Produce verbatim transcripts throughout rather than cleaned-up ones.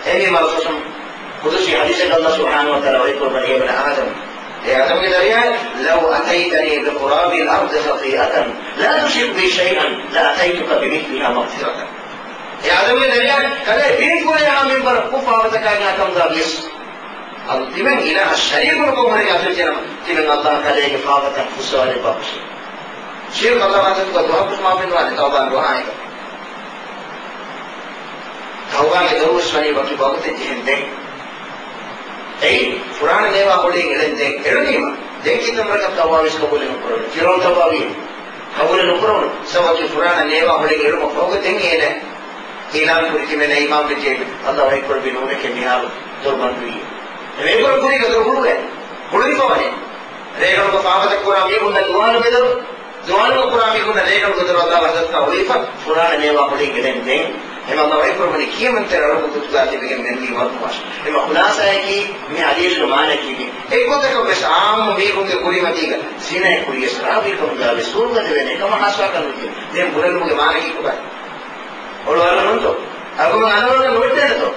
އެހެންވީމަ ރަސޫލު ޤުދުސީ ޙަދީޘެއްގަ ﷲ ސުބްޙާނަހޫ ވަތަޢާލާ ވަޙީކުރައްވަނީ، ޔަ ބަނީ އާދަމް، އޭ އާދަމްގެ ދަރިޔާ، لو أتيتني بقراب الأرض خطيئة لا تشرك بي شيئا لأتيتك بمثلها مغفرة. އޭ އާދަމްގެ ދަރިޔާ، ކަލޭ ބިން ކުރެހާ މިންވަރަށް ކުށް ފާފަތަކާގެން އަތަށް ދާ ވިޔަސް، އަދި ތިމެން އިލާހަށް ޝަރީކު ނުކޮށް ހުރެގެން އަތުވެއްޖެނަމަ، ތިމެން ﷲ ކަލޭގެ ފާފަތައް ފުއްސަވާލެއްވާ ކުށެއް. ޝިރްކު ﷲ އަތުގަ ދުވަހަކު މާފެއްނުވާނެ ތައުބާ ނުވާ އެކަ. ތައުބާގެ ދޮރުވެސް ވަނީ ވަކި ވަގުތެއް ޖެހެން ދެން. އެއީ، ފުރާނަ ނޭވާ ހޮޅިއެއް އެޅެން ދެން އެޅުނީމަ، ދެން ކިތަންމެ ވަރަކަށް ތައުބާވެސް ޤަބޫލެއް ނުކުރެވުނު. ފިރުޢައުނު ތައުބާވީ؟ ޤަބޫލެއް ނުކުރެވުނު. ސަބަބަކީ ފުރާނަ ނޭވާ ހޮޅިއެއް އެޅުމަށް ފަހުގަ ދެން އޭނަ އިޢުލާން ކުރި ތިމެން އީމާންވެއްޖެ، ﷲ ވަޙީކުރެއްވި ނޫނެކޭ މިހާރު ދޮރު ބަންދުވީ. އެ މީހުން ކުރީގަ ދޮރު ހުޅުވޭ. ހުޅުވިފަވަނީ. ރޭގަނޑުގަ ފާފަތައް ކުރާ މީހުންނަށް ދުވާލުގެ ދޮރު، ދުވާލުގަ ކުރާ މީހުންނަށް ރޭގަނޑުގެ ދޮރު ﷲ ހަދަސްތާ ހުޅުވިފަ، ފުރާނަ ނޭވާ ހޮޅި ގެނެން ދެން. އެހެން ﷲ ވަޙީކުރައްވަނީ ކިޔަމަންތެރި އަޅުގަނޑު ގޮތުގަ ތިބެގެން މެނުވީ ވަރު ވާށި. އެމަ ޚުލާޞާއަކީ މި ޙަދީޘްގެ މާނައަކީ މި. އެއްގޮތަކަށް ވެސް ޢާއްމު މީހުންގެ ކުރިމަތީގަ ޒިނާއެއް ކުރިޔަސް ރާވީ ކަމުގަ ވެސް ސުވަރުގަ ދެވޭނެ ކަމަށް ހާސްވާކަށް ނުދިޔަ. ދެން ބުނެލުމުގެ މާނައަކީ ކޮބާ؟ އޮޅުވާލަން ނޫންތޯ؟ އަޅުގަނޑު އަނދަވަޅަކަށް ނުވެއްޓޭނެތޯ؟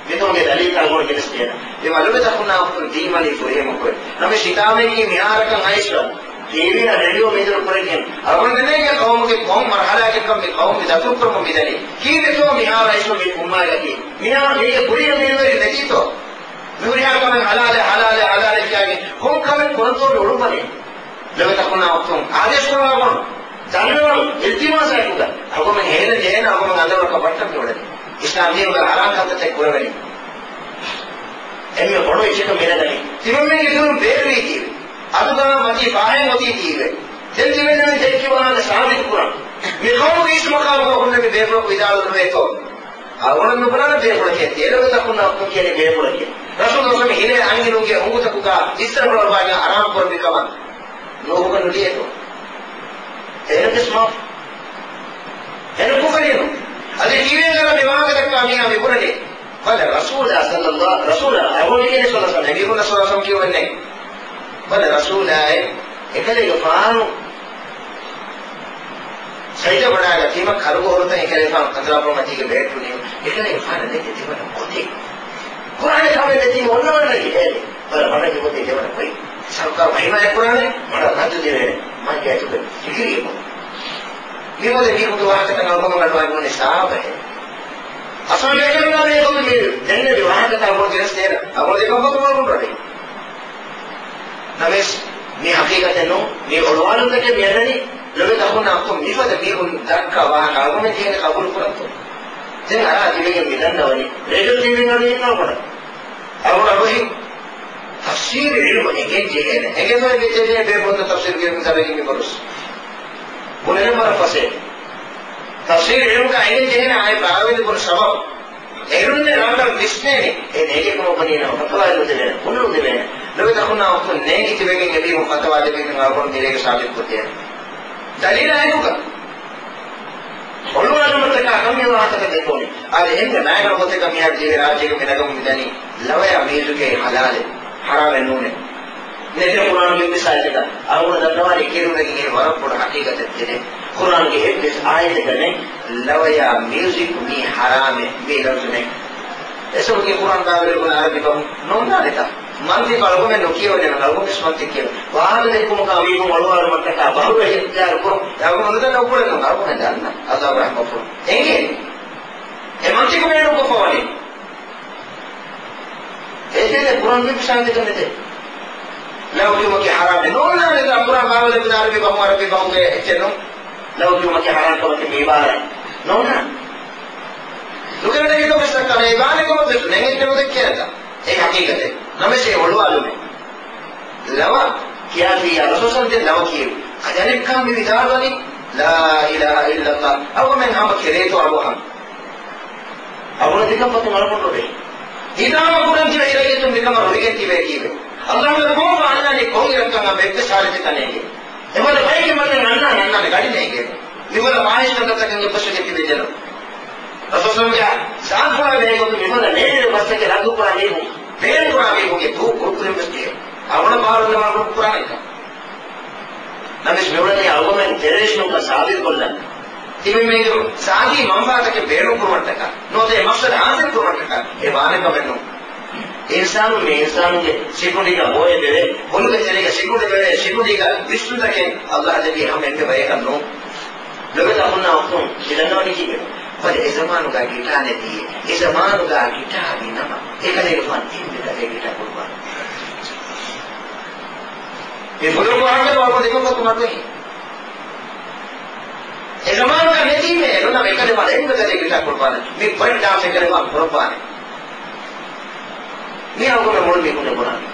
މިކަމުގެ ދަލީލްތައް އަޅުގަނޑު ގެނެސްދޭނަން. އެ މަ ލޮބެތަ ހުންނާ އުޚްތުން ދީމަނީ ފުރިހަމަ ކުރޭ. ނަމަވެސް ހިތާމައަކީ މިހާރަކަށް އައިސްފަ ޓީވީއާ ރޭޑިއޯ މެދުވެރި ކުރެގެން އަޅުގަނޑުމެންގެ ޤައުމުގެ ކޮން މަރުޙަލާއަކަށް ކަން މި ޤައުމު މި ދަތުރުކުރަމުން މިދަނީ؟ ކީއްވެތޯ މިހާރު އައިސްފަ މި ފުންމާލަކީ؟ މިހާރު މީގެ ކުރިއަށް މިންވަރެއް ނެތީތޯ؟ މި ހުރިހާ ކަމެއް ޙަލާލޭ، ޙަލާލޭ، ޙަލާލޭ ކިޔާގެން ކޮން ކަމެއް ކުރަންތޯ މި އުޅުއްވަނީ؟ ލޮބެތަ ހުންނާ އުޚްތުން އާދޭސް ކުރައްވާ ގޮން، ދަންނަވަން، އިލްތިމާސާއެކުގަ އަޅުގަނޑުމެން ހޭލަން ޖެހޭނެ އަޅުގަނޑުމެން އަނދަވަޅަކަށް ވައްޓަން މިއުޅެނީ. އިސްލާމް ދީނުގަ ޙަރާމް ކަންތައްތައް ކުރެވެނީ. އެންމެ ބޮޑު އެއްޗަކަށް މި ނަގަނީ. ތިމަންމެންގެ ދިލުން ބޭރުވީތީވެ. އަދުގަ މަތީ ފާހެން އޮތީތީވެ. ދެން ތިމަންމެން ދެއްކި ވާހަކަ ސާބިތު ކުރަން. މި ޤައުމުގެ އިސް މަޤާމުގަ ހުންނަ މި ބޭފުޅަކު ވިދާޅުވެއްތޯ؟ އަޅުގަނޑު ނުބުނާނެ ބޭފުޅެކޭ. ލޮބެތަ ހުންނާ އުޚްތުން ކިޔަނީ ބޭފުޅެކޭ. ރަސޫލު ޞައްލަﷲު ޢަލައިހި ވަސައްލަމަ ހިލޭ އަންހެނުންގެ ހުނގުތަކުގަ އިސްރާރު ކުރައްވާގެން ޙަރާމް ކުރެއްވި ކަމަށް ނޫހުގަ ނުލިޔޭތޯ؟ އޭނަ ވެސް މާފު. އޭނަ ކުފުރިއެއް ނޫން. އަދި ޓީވީއަށް މި ވާހަކަ ދައްކާ މީހާ މި ބުނަނީ. ބަލަ ރަސޫލާ ޞައްލަﷲު، ރަސޫލާ އަޅުގަނޑު ކިޔަނީ ޞައްލަﷲު ޢަލައިހި ވަސައްލަމަ، ނަބީ މުޙައްމަދު ޞައްލަﷲު ޢަލައިހި ވަސައްލަމަ ކިޔަވަން ނެތް. ބަލަ ރަސޫލާއޭ، އެކަލޭގެފާނު ސަޖިދަ ވަޑާގަތީމަ ކަރުގަ ހުރަތަން އެކަލޭގެފާނު ކަނދުރާ ބުރުމަތީގަ ބޭއްޓުނީމަ، އެކަލޭގެފާނަށް ނެތޭ ތިމަންނަ ގޮތެއް. ކުރާނެ ކަމެއް ނެތީމަ އޮންނަ ވަންނަ ޖެހޭނެ. ބަލަ މަޑަށް ހިފޮތީ ދެވަނަ ގޮތް. ސަރުކާރު މަހިމާޔަށް ކުރާނެ، މަޑަށް ރައްދު ދެވޭނެ. މައްޔަތުގެ ފިކިރީ އެބަ. މި މުދެ މީހުންގެ ވާހަކަތައް އަޅުގަނޑު އަޑުއަހަން ސާބަހެއް. އަސްލު ބޭކަލުންނާ ބޭކަލުން މި ދެންނެވި ވާހަކަތައް އަޅުގަނޑު ގެނެސްދޭނަން. އަޅުގަނޑު ދެކަން ފަތުވާ ގުނޑު ރަޑީ. ނަމަވެސް، މީ ޙަޤީޤަތެއް ނޫން. މީ އޮޅުވާލުންތަކެއް މި އަންނަނީ. ލޮބެތަ ހުންނާ އުޚްތުން މިފަދަ މީހުން ދައްކާ ވާހަކަ އަޅުގަނޑުމެން ކިޔަނީ ޤަބޫލު ކުރަންތޯ؟ ދެން އަރާ ތިބެގެން މި ދަންނަވަނީ. ރޭޑިއޯ ޓީވީ އަޑު އިންނަ ގޮނޑަށް. އަޅުގަނޑު އަޑުއެހި. ތަފްސީރު ޢިލްމު އެނގެން ޖެހޭނެ. އެނގޭތޯ އެނގޭތޯ ބޭފުޅުން ތަފްސީރު ކިޔަން ތަރައްގީ މި ބަރުސް. ބުނެލަން ވަރަށް ފަސޭހަ. ތަފްސީރު ޢިލްމުގަ އެނގެން ޖެހޭނެ އާއި ބާވެލި ބުނު ސަބަބު. އެހެންނެ ރަނގަޅު ވިސްނޭނެ. އެ ނޭނގޭ ކަމަށް ވަނީ ނަމަ ފަތުވާ ދެވޭނެ، ބުނެލުން ދެވޭނެ. ލޮބެތަ ހުންނާ އުޚްތުން ނޭނގި ތިބެގެން އެމީހުން ފަތުވާ ދެވިގެން އަޅުގަނޑު މިރޭގަ ސާބިތު ކޮށްދޭނެ. ދަލީލާ އެކުގަ. އޮޅުވާލުމަށްޓަކާ ކަން މި ވާހަކަތައް ދެއްކުނީ. އާދެ، އެންމެ މާތް ގޮތަކަށް މިހާރު ޖެހޭ ރާއްޖޭގަ މި ނަގަމުން މިދަނީ، ލަވަޔާ މިއުޒިކޭ ޙަލާލެއް، ޙަރާމެއް ނޫނޭ. ނެތޭ ޤުރްއާނުގެ މިސާލެއްގަ. އަޅުގަނޑު ދަންނަވާނީ ކިރުނަގެ އެ ވަރަށް ބޮޑު ޙަޤީޤަތެއް ތެދެއް. ޤުރްއާނުގެ އެއްވެސް އާޔަތެއްގަ ނެތް، ލަވަޔާ މިއުޒިކް މީ ޙަރާމޭ މި ލަފްޒު ނެތް. އެސަބަކީ ޤުރްއާން ބާވައިލެއްވުނު ޢަރަބި ބަހުން ނޯންނާނެތާ؟ މަންޠިޤު އަޅުގަނޑުމެން ނުކިޔަވަނީ، އަޅުގަނޑު މަންޠިޤު ކިޔަވަނީ. ވާހަކަ ދެއްކުމުގަ މީހުން އޮޅުވާލުމަށްޓަކާ ބަހުރު އިޚްތިޔާރު ކުރުން އަޅުގަނޑު ނުދަންނަ އުކުޅެއް ނޫން. އަޅުގަނޑު ދަންނަ. ﷲ ރަޙްމަތް ކުރުން. އެނގޭ. އެ މަންޠިޤު ބޭނުންކޮށްފަ ވަނީ. އޭގެ ޤުރްއާން މި ފިސާން ދެކެން ނެތޭ. ލަވަ ކިޔުމަކީ ޙަރާމެއް ނޯންނާނެތާ؟ ޤުރްއާން ބާވައިލެއްވުނު ޢަރަބި ބަހުން، ޢަރަބި ބަހުގެ އެއްޗެއް ނޫން. ލަވަ ކިޔުމަކީ ޙަރާމް ކަމަކީ މި ޢިބާރާތް ނޯންނާނެ. ނުކެރޭ ކިތަންމެ ވެސް ކަމެއް ޢިބާރާތް ކަމަށް ވެސް ނެތް އެއްޗެއް ނުދެއްކޭނެތާ؟ އެއީ ޙަޤީޤަތެއް. ނަމަވެސް އެ އޮޅުވާލުމެއް. ލަވަ ކިޔާފިއްޔާ ރަސޫލު ޞައްލަﷲު ޢަލައިހި ވަސައްލަމަ ދެން ލަވަ ކިޔެވި. އަދި އަނެއްކާ މި ވިދާޅުވަނީ، لا إله إلا الله. އަޅުގަނޑުމެން ހަމަ ކެރޭތޯ އަޅުވަހަން؟ އަޅުގަނޑު ދެކަން ފަތުން އަޅުގަނޑު ރޮވޭ. ހިތާމަ ކުރަން ތިބޭ އިރައްޔަތުން މިކަމަށް ރޮވިގެން ތިބޭ ކީއްވެ؟ ﷲ ގެ ކޯފަ އަންނާނީ ކޮން އިރަކަށް ކަމަށް އެއްވެސް ޙާލަތެއް ނޭނގޭ. އެފަދަ ބައެއްގެ މަތިން އަންނާނެ، އަންނާނެ ގަޑި ނޭނގޭ. މިފަދަ ފާޙިޝް ކަންތައްތަކެއް އެއްވެސް ވެގެން ތިބެއްޖެނަމަ. ރަސޫލު ޞައްލަﷲު ޢަލައިހި ވަސައްލަމަ ސާފުޅާ ބެހޭ ގޮތުން މިފަދަ ނޭނގޭ ބަސްތަކެއް ރައްދު ކުރާ މީހުން ބޭނުން ކުރާ މީހުންގެ ދޫ ކުރުކުރިން ވެސް ޖެހޭ. އަޅުގަނޑަށް ބާރު ދެވާ ކުރާނެކަން. ނަމަވެސް މިއުޅެނީ އަޅުގަނޑުމެން ތެރޭސްނުކަން ސާބިތުކޮށްލަން. ތިމެންގެ ޒާތީ މަންފާތަކެއް ބޭނުން ކުރުމަށްޓަކާ ނުވަތަ އެ މަޤްޞަދު ޙާޞިލް ކުރުމަށްޓަކާ. އެ ވާނެ ކަމެއް ނޫން. އިންސާނުން މި އިންސާނުންގެ ސިކުނޑީގަ ބޯއެއް ދެވޭ، ހުލުގެ ތެރޭގަ ސިކުނޑި ދެވޭ، ސިކުނޑީގަ ވިސްނުތަކެއް އައްލާހަށް ދެއްވި ހަމަ އެންމެ ބަޔަކަށް ނޫން. ލޮބެތަ އަޚުންނާ އުޚްތުން މި ދަންނަވަނީ ކީއްވެ؟ ފަދަ އެ ޒަމާނުގަ ގިޓާ ނެތީ، އެ ޒަމާނުގަ ގިޓާ ވި ނަމަ، އެކަލޭގެފާނު ތިން ދެކަލޭ ގިޓާ ކުރުބާން. މި ފުލުކު އަހަންނަ ބާބު ދެކޮށް ގޮތު މަތި. އެ ޒަމާނުގަ ނެތީމޭ، ނުނަމަ އެކަލޭ ވަނަ އެންމެ ކަލޭ ގިޓާ ކުރުބާން. މި ބަންޑާ އެކަލޭ ވާން ކުރުބާން. މި އަޅުގަނޑު މޮޅު މީހުން ބުނާނެ.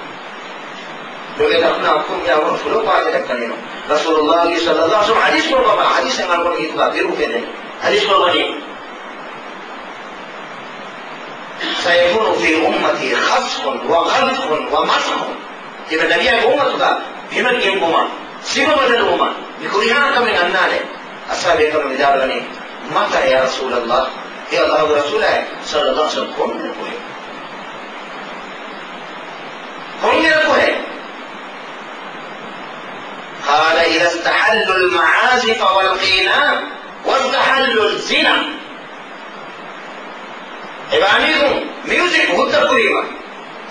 ލޮބެތަ އަޚުންނާ އުޚްތުން މި އަޅުގަނޑު ފުލުކު އާދަކަށް ދަނީނު. ރަސޫލުﷲ ޞައްލަﷲ ޢަލައިހި ވަސައްލަމަ ޙަދީޘް ކުރައްވާ، ޙަދީޘެއް އަޅުގަނޑު ހިތުގަ ބިރު އުފެދެނީ. ޙަދީޘް ކުރައްވަނީ، سيكون في أمتي خسف وقذف ومسخ. ތިބެ ނަބިއްޔާގެ އުއްމަތުގަ ބިމަށް ގެންގުމާ، ސިފަ ބަދަލުވުމާ، މި ހުރިހާ ކަމެއް އަންނާނެ. އަޞްޙާބު ބޭކަލުން ވިދާޅުވަނީ، متى يا رسول الله؟ އޭ ﷲގެ ރަސޫލާއޭ، ޞައްލަﷲ ޢަލައިހި ވަސައްލަމަ، ކޮންމެ ކޮހެއް؟ ކޮންމެ ކޮހެއް؟ قال إذا استحلوا المعازف والقينات واستحلوا الزنا. އެބައިމީހުން މިއުޒިކް ހުއްދަ ކުރީމަ،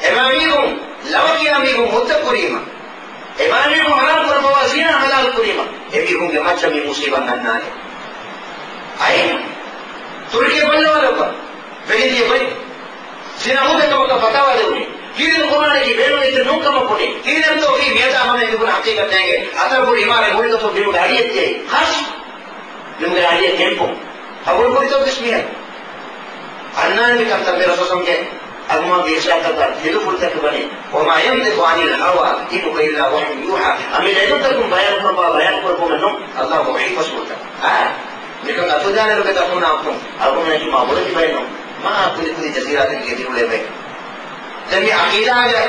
އެބައިމީހުން ލަވަ ކިޔާ މީހުން ހުއްދަ ކުރީމަ، އެބައިމީހުން ޙަރާމް ކުރައްވާ ޒިނާ ޙަލާލު ކުރީމަ، އެމީހުންގެ މައްޗަށް މި މުޞީބާތް އަންނާނެ. އައި، ތުރުކީ ބައްލަވާލައްވާ، ވެގެންދިޔަ ގޮތް. ޒިނާ ހުއްދަ ކަމަކަށް ފަތާވާ ދެވުނީ. ކީރިތި ޤުރުއާނަކީ ބޭނުން އެއްޗެއް ނޫން ކަމަށް ބުނީ. ކީރިތި އެއްޗެއް މިއަދާ ހަމަ މިބުނާ ޙަޤީޤަތް ނޭނގޭ. އަތަރު ބުރި އިމާރާތް ހުރިގޮތުން ބިމުގެ އަޑިއެއް ދިޔައީ. ހަސް. ބިމުގެ އަޑިއަށް ގެންފުން. ޤަބޫލު ކުރިތޯ ވެސް މީހެއް. އަންނާނެ މި ކަންތައް މި ރަސޫލުގެ އަގުމާ ބީސާތަކަށް ހިލުފުޅުތަކެއް ވަނީ. وما ينطق عن الهوى إن هو إلا وحي يوحى. އަމިއްލަ އެދުންތަކުން ބަޔާން ކުރައްވާ ބަޔާން ކުރައްވުމެއް ނޫން. ﷲގެ ވަޙީ ފަސްފުޅުތައް. އާ، މިކަން އަތުދާނެ ލޮބެތަ އަޚުންނާ އުޚްތުން. އަޅުގަނޑުމެންނަކީ މާ ބޮޑެތި ބައެއް ނޫން. މާ ކުދި ކުދި ޖަޒީރާތަކުގެ ދިރިއުޅޭ ބައެއް. ދެން މި ޢަޤީދާގެ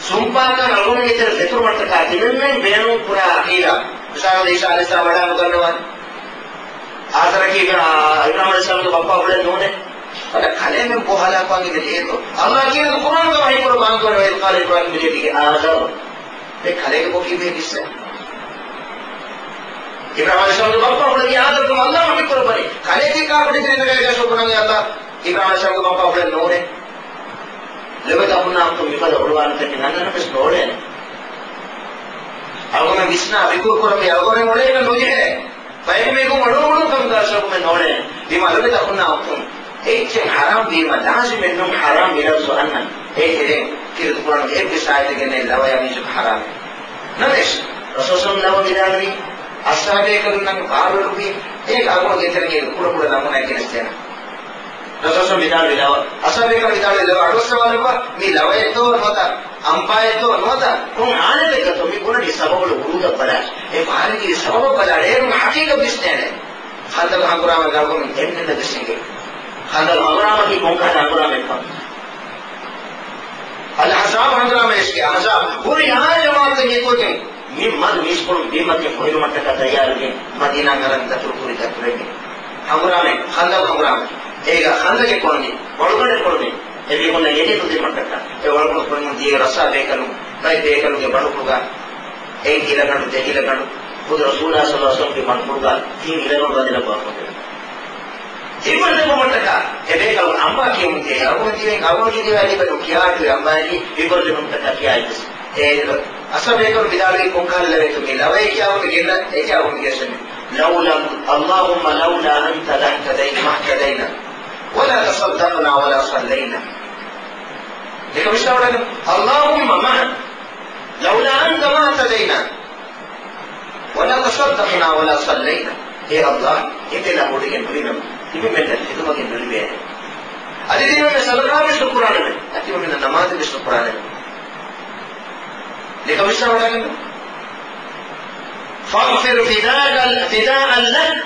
ސުންޕާކަން އަޅުގަނޑުމެންގެ ތެރެ ދެތުރުމަށްޓަކާ ތިމެންމެން ބޭނުން ކުރާ ޢަޤީދާ. މިސާލަށް ޢީސާ ޢަލައިހިއްސަލާމް ވަޑާނުގަންނަވާނެ. އާޒަރަކީ އިބްރާ-، އިބްރާހީމް ޢަލައިހިއްސަލާމްގެ ބައްޕާ އުޅެން ނޫނޭ. އަދަ ކަލޭމެން ބޯ ހަލާކުވާން އިނދެ ޖެހޭތޯ. ﷲ ކީރިތި ޤުރުއާނުގަ ވަޙީ ކުރައްވާ ބާންކުރެވޭ، وإذ قال إبراهيم لأبيه آزر. ދެ ކަލޭގެ ބޯ ކީއްވެ ކިއްސަ؟ އިބްރާހީމް ޢަލައިހިއްސަލާމްގެ ބައްޕާ އުޅެނީ އާޒަރު ކަމަށް ﷲ ވަޙީ ކުރައްވަނީ. ކަލޭ ތީ ކާކު ޑިގްރީ ނަގައިގަސް ބުނަނީ ﷲ އިބްރާހީމް ޢަލައިހިއްސަލާމްގެ ބައްޕާ އުޅެން ނޫނޭ. ލޮބެތަ އަޚުންނާ އުޚްތުން މިފަދަ އުޅުވާލުންތަކެއް ނަންނަން ވެސް ނޯޅޭނެ. އަޅުގަނޑު ވިސްނާ ފިކުރު ކުރަން މި އަޅުގަނޑު އުޅޭކަށް ނުޖެހޭ. ބަޔަކު މީހަކު މަޑުވުނު ކަމުގަ ޝައުޤުމެއް ނޯޅޭނެ. ވީމާ ލޮބެތަ އަޚުންނާ އުޚްތުން އެއްޗެއް ޙަރާމް ވީމަ ލާޒިމެއް ނޫން ޙަރާމް މި ލަފްޒު އަންނަން. އޭގެ ތެރެއިން ކީރިތި ޤުރުއާނުގެ އެއްވެސް އާޔަތެއް ގެންނެވި ލަވަޔާ މިއުޒިކް ޙަރާމޭ. ނަމަވެސް، ރަސޫލު ޞައްލަﷲު ޢަލައިހި ވަސައްލަމަ ވިދާޅުވީ، އަޞްޙާބޭކަލުންނަށް ބާރުއެޅުއްވި، އޭގެ އަގުން ގެތެރެގެ ކުޑަކުޑަ ނަމޫނާއެއް ގެނެސްދޭނަން. ރަސޫލު ވިދާޅުވި ލަވަ، އަޞްޙާބޭކަލުން ވިދާޅުވި ލަވަ އަޑުއައްސަވާލައްވާ، މި ލަވައެއްތޯ ނުވަތަ، އަނބާއެއްތޯ ނުވަތަ، ކޮން އާނެތެއްގަތޯ މި ބުނަނީ ސަބަބުޅު ވުރޫދަށް ބަލާ، އެ ބާރުގެ ސަބަބަށް ބަލާ، އޭރުން ޙަޤީޤަތް ވިސްނޭނެ. ޚަންދަޤު ހަނގުރާމަ ގައުމުން އެންމެންނަށް ވެސް އެނގޭ. ޚަންދަޤު ހަނގުރާމަކީ ކޮންކަހަލަ ހަނގުރާމައެއްކަން. އަލްއަޙްޒާބު ހަނގުރާމަ އެސްކޭ އަޙްޒާބު. ހުރިހާ ޖަމާޢަތެއް އެކުވެގެން މި މަދު މީސްކޮޅުން ބިންމަތިން ފޮހެލުމަށްޓަކާ ތައްޔާރުވެގެން މަދީނާ ނަގަރަށް ދަތުރުކުރި ދަތުރެއްގެ ހަނގުރާމަ، ޚަންދަޤު ހަނގުރާމަ. އޭގަ ޚަންދަޤެއް ކޮޅުނީ، ވަޅުގަނޑެއް ކޮޅުނީ. އެމީހުންނަށް އެދި ނުދިނުމަށްޓަކާ އެ ވަޅުގަނޑު ކޮޅުން ދިޔަ ރައްސާ ބޭކަލުން، ބައެއް ބޭކަލުންގެ ބަނޑުފުޅުގަ އެއް އިލަގަނޑު، ދެ އިލަގަނޑު، ޚުދު ރަސޫލާ ޞައްލަﷲު ޢަލައިހި ވަސައްލަމަގެ ބަނޑުފުޅުގަ ތިން އިލަގަނޑު އަދި ލައްވާފަ ހުރޭ. ހިތްވަރު ދެއްވުމަށްޓަކާ އެ ބޭކަލުން އަނބާ ކިޔަމުން ދިޔައީ، އަޅުގަނޑު ދިވެހި، އަޅުގަނޑުގެ ދިވެހި ލިބެނު ކިޔާ އަޑު އަނބާއަކީ ހިތްވަރު ދެއްވުމަށްޓަކާ ކިޔާ އެއްވެސް. އޭ އަޞްޙާބޭކަލުން ވިދާޅުވީ ކޮންކަހަލަ ލަވައެއްތޯ މި ލަވައެއް ކިޔާވަމުން ގެންނަ، އެ ކިޔާވަމުން ގެއްސެން. لولا، اللهم لولا أنت لاهتدينا، ما اهتدينا، ولا تصدقنا ولا صلينا. ދެކެ ވިސްނާވަޑައިގަން. اللهم ما، لولا أنت ما اهتدينا، ولا تصدقنا ولا صلينا. އޭ ﷲ، އެތެލާ ހުރެގެން ނުވިމެވެ. ތިމަންމެންނަށް ޚިދުމަތް ނުލިބޭނެ. އަދި ތިމަންމެން ޞަދަޤާ ވެސް ނުކުރާނެމެ. އަދި ތިމަންމެންނަށް ނަމާދު ވެސް ނުކުރާނެމެ. ދެކެ ވިސްނާވަޑައިގަން. فاغفر فداء، فداء لك.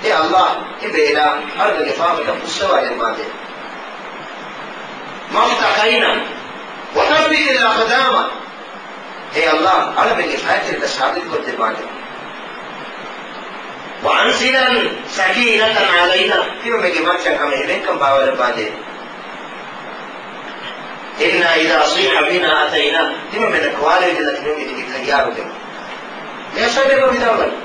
އޭ ﷲ، އެ ބޭލާ، އަޅުގަނޑުގެ ފާފަތައް ފުއްސަވާ ދެއްވާދޭ. ما افتقينا، وثبت الأقدام. އޭ ﷲ، އަޅަމެންގެ ފައިތިރިތައް ސާބިތުކޮށްދެއްވާނެ. وأنزلا سكينة علينا، ތިމަންމެންގެ މައްޗަށް ހަމަ އެހެންކަން ބާވަލައްވާނެ. إنا إذا صيح بنا أتينا، ތިމަންމެންނަށް ކޮވާލެވިގެން ތިމަންމެން ތިބީ ތައްޔާރުވެ. މި އަޞްޙާބޭކަލުން ވިދާޅުވަނީ،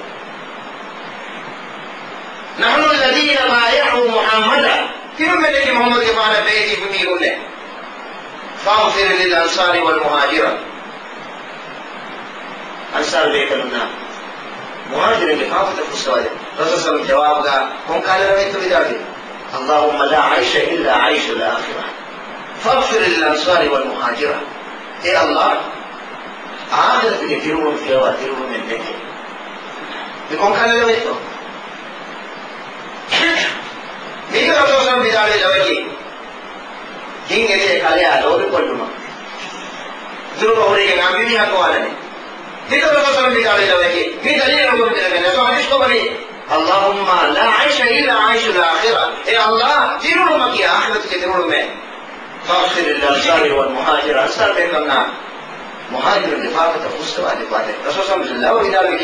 نحن الذين بايعوا محمدا. ތިރުމެއް ނެތި މުޙައްމަދުގެފާނަށް ބެހޭ ތިބުނީ އިރުންނޭ. فاغفر للأنصار والمهاجرة. އަންޞާރު ބޭކަލުންނާ މުހާޖިރުންގެ ފާފަތައް ފުއްސަވާދޭ. ރަސޫލު ޞައްލަﷲު ޢަލައިހި ވަސައްލަމަ ޖަވާބުގަ ކޮން ކަހަލަ ރަވަޔަތެއް ވިދާޅުވި؟ اللهم لا عيش إلا عيش الآخرة فاغفر للأنصار والمهاجرة. އޭ ﷲ، އާޚިރަތުގެ ދިރިއުޅުން ފިޔަވާ ދިރިއުޅުމެއް ނެތޭ. މި ކޮން ކަހަލަ ރަވަޔަތެއްތޯ؟ މީގަ ރަސޫލު ވިދާޅުވި ލަވަޔަކީ، ހިނގެތޭ ކަލެއާ ލޯބިކޮށްލުމަށް ދުރުގަ ހުރެގެން އަނބިމީހަކު ވާނަނީ. މިކަން ރަސޫލު ވިދާޅުވި ލަވަޔަކީ، މި ދަލީލު ގޮތުން ދެނެގެން ރަސޫލު ޙަދީޘް ކޮށް ވަނީ، اللهم لا عيش إلا عيش الآخرة. އޭ ﷲ، ދިރިއުޅުމަކީ އާޚިރަތުގެ ދިރިއުޅުމޭ. فاغفر للأنصار والمهاجرة. އަންޞާރު ބޭކަލުންނާ މުހާޖިރުންގެ ފާފަތައް ފުއްސަވާދޭ. ރަސޫލު ޞައްލަﷲު ޢަލައިހި ވަސައްލަމަ ވިދާޅުވި